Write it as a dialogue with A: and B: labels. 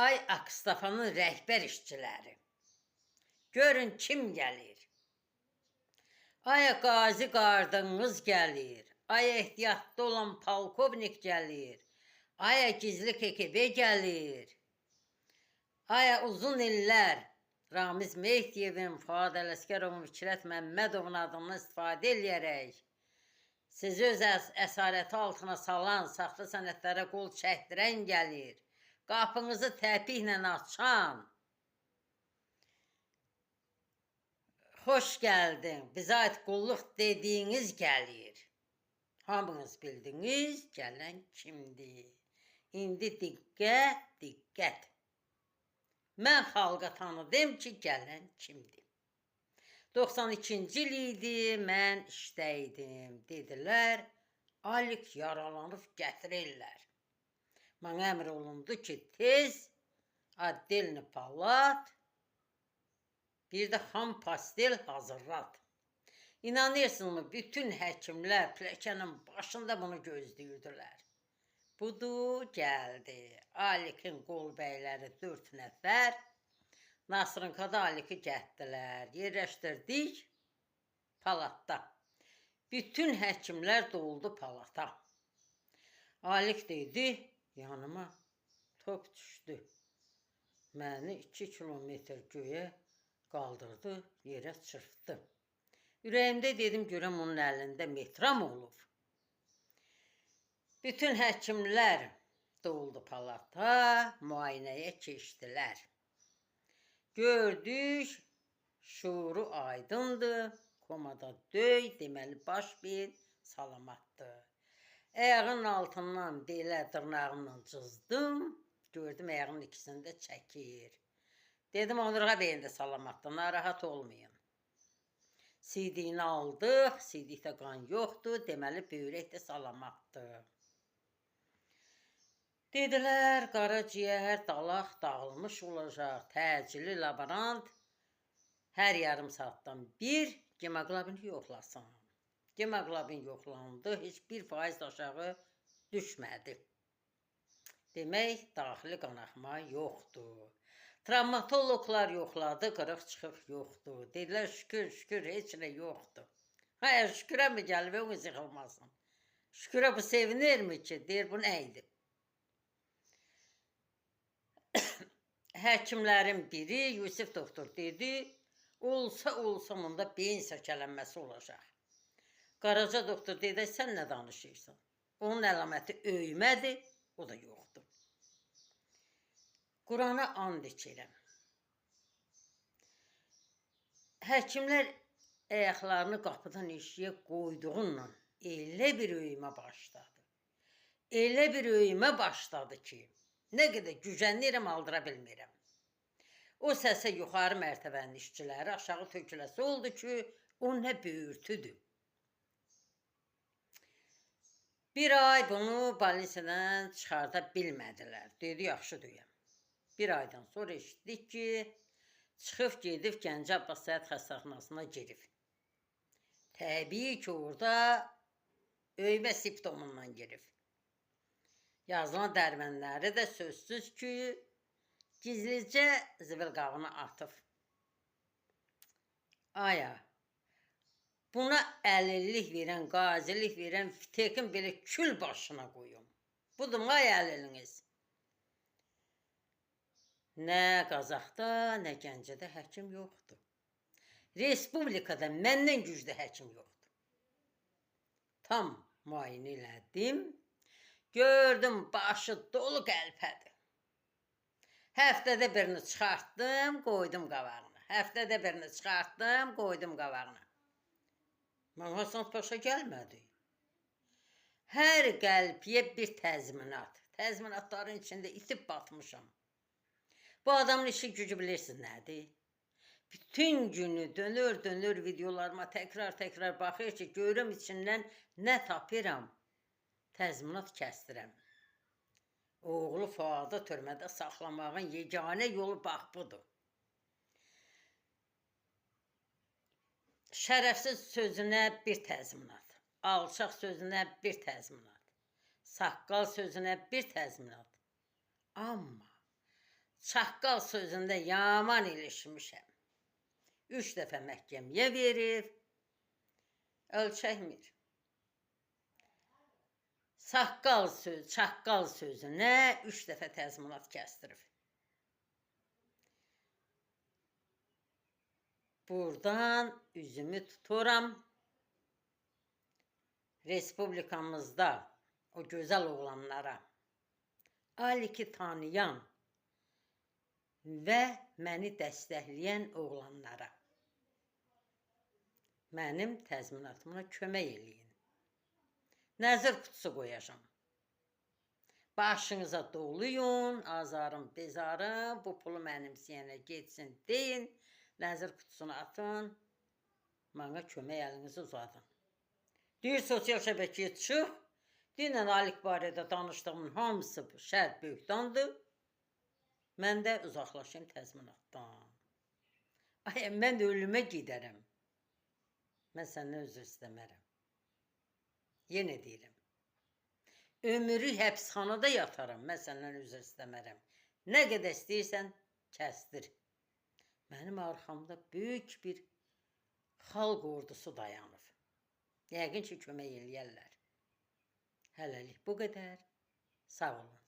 A: Ay Akstafanın rəhbər işçiləri. Görün kim gəlir. Ay qazi qardınız gəlir. Ay ehtiyatlı olan polkovnik gəlir. Ay gizli KGB gəlir. Ay uzun illər Ramiz Mehdiyevin, Fuad Ələsgərovun, Fikrət Məmmədovun adından istifadə eləyərək sizi öz əsarəti altına salan, saxta sənədlərə qol çəkdirən gəlir. Qapınızı təpiklə açan. Xoş gəldin, bizə aid qulluq dediyiniz gəlir. Hamınız bildiniz, gələn kimdir? İndi diqqət, diqqət. Mən xalqa tanıdım ki, gələn kimdir. 92-ci il idi, mən işdə idim. Dedilər, Alik yaralanıb gətirirlər. Mənə əmr olundu ki, tez addelni palat, bir də xam pastel hazırlat. İnanırsınızmı, bütün həkimlər pləkanın başında bunu gözləyirdilər. Budur, gəldi. Alikin qol bəyləri 4 nəfər. Nasrınkada Aliki gətdilər. Yerləşdirdik palatda. Bütün həkimlər doldu palata. Alik dedi, yanıma top düşdü. Məni 2 kilometr göyə qaldırdı, yerə çırpdı. Ürəyimdə dedim, görəm onun əlində metram olub. Bütün həkimlər doldu palata, müayinəyə keçdilər. Gördük, şuuru aydındır, komada döy, deməli baş bir salamatdır. Ayağının altından belə dırnağımla cızdım, gördüm ayağının ikisini də çəkir. Dedim, onurğa beyin də salamatdır, narahat olmayın. Sidiyini aldıq, sidikdə qan yoxdur, deməli böyrək də salamatdır. Dedilər, qaraciyər, dalaq dağılmış olacaq, təcili laborant hər yarım saatdan bir hemoqlobini yoxlasın. Hemoqlobin yoxlandı, heç 1% aşağı düşmədi. Demək, daxili qanaxma yoxdur. Travmatoloqlar yoxladı, qırıq çıxıq yoxdur. Dedilər, şükür, şükür, heç nə yoxdur. Hayır, şükürə mi gəlib, o yıxılmasın. Şükürə bu sevinirmi ki, deyir, bu nə idi? Həkimlərin biri, Yusif doktor dedi, olsa olsa bunda beyin səkələnməsi olacaq. Qaraca doktor dedi, sən nə danışırsan? Onun əlaməti öymədir, o da yoxdur. Qurana and içirəm. Həkimlər ayaqlarını qapıdan eşiyə qoyduğunla elə bir öymə başladı. Elə bir öymə başladı ki, nə qədər gücənirəm, aldıra bilmirəm. O səsə yuxarı mərtəbənin işçiləri aşağı töküləsi oldu ki, o nə böyürtüdür. Bir ay bunu balnisadan çıxarda bilmədilər. Dedi, yaxşı deyəm. Bir aydan sonra eşitdik ki, çıxıb gedib Gəncə Abbas Səhət xəstəxanasına girib. Təbii ki, orada öymə simptomundan girib. Yazılan dərmanları da sözsüz ki, gizlicə zibil qabına atıb. Aya, buna əlillik verən, qazilik verən fitekin belə kül başına qoyum. Budur ay əliliniz. Nə Qazaxda, nə Gəncədə həkim yoxdur. Respublikada məndən güclü həkim yoxdur. Tam müayinə elədim. Gördüm, başı dolu qəlpədir. Həftədə birini çıxartdım, qoydum qabağına. Həftədə birini çıxartdım, qoydum qabağına. Mən Hasan Paşa gəlmədi. Hər qəlpiyə bir təzminat. Təzminatların içində itib batmışam. Bu adamın işi gücü bilirsiniz nədir? Bütün günü dönür dönür videolarıma təkrar baxır ki, görüm içindən nə tapıram, təzminat kəstirəm. Oğlu Fuadı türmədə saxlamağın yeganə yolu bax budur. Şərəfsiz sözünə bir təzminat, alçaq sözünə bir təzminat, saqqal sözünə bir təzminat. Amma Çaqqal sözündə yaman ilişmişəm. 3 dəfə məhkəməyə verib, əl çəkmir. Saqqal söz, çaqqal sözünə 3 dəfə təzminat kəsdirib. Buradan üzümü tuturam. Respublikamızda o gözəl oğlanlara, Aliki tanıyan və məni dəstəkləyən oğlanlara. Mənim təzminatıma kömək eləyin. Nəzir qutusu qoyacağam. Başınıza doluyun, azarım, bezarım, bu pulu mənimsəyənə getsin deyin, nəzir qutusuna atın, mənə kömək əlinizi uzadın. Deyir, sosial şəbəkəyə çıx, dinlə Alik barədə danışdığımın hamısı şər böhtandır. Mən də uzaqlaşayım təzminatdan. Ay, mən ölümə gedərəm. Mən səndən üzr istəmərəm. Yenə deyirəm. Ömrü həbsxanada yataram, mən səndən üzr istəmərəm. Nə qədər istəyirsən, kəsdir. Mənim arxamda böyük bir xalq ordusu dayanır. Yəqin ki, kömək eləyərlər. Hələlik bu qədər. Sağ olun.